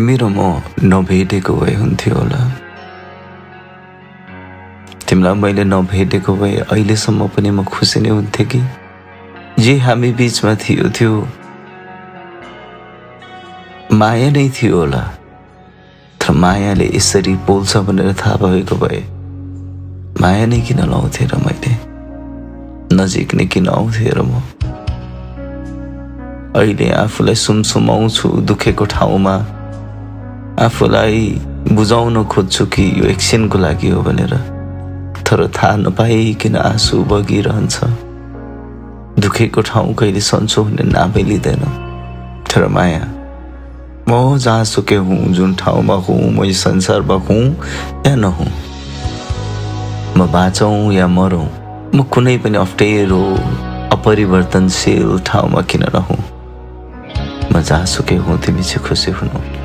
तिमी र म नभेटेको भए हुन्थ्यो होला। तिमीलाई मैले नभेटेको भए अहिलेसम्म पनि म खुसी नै हुन्थेँ कि जे हामी बीचमा थियो त्यो माया नै थियो होला। तर मायाले यसरी पोल्छ भनेर थाहा भएको भए माया नै किन लाउँथे र मैले, नजिक नै किन आउँथे र म। अहिले आफूलाई सुमसुमाउँछु दुखेको ठाउँमा, आफूलाई बुझाउन खोज्छु कि यो एकछिनको लागि हो भनेर, तर थाहा नपाइकन आँसु बगिरहन्छ। दुखेको ठाउँ कहिले सन्चो हुने नामै लिँदैन। तर माया, म जहाँसुकै हुँ, जुन ठाउँमा हुँ, म यो संसारमा हुँ या नहुँ, म बाँचौँ या मरौँ, म कुनै पनि अप्ठ्यारो अपरिवर्तनशील ठाउँमा किन नहुँ, म जहाँसुकै हुँ तिमी चाहिँ खुसी हुनु।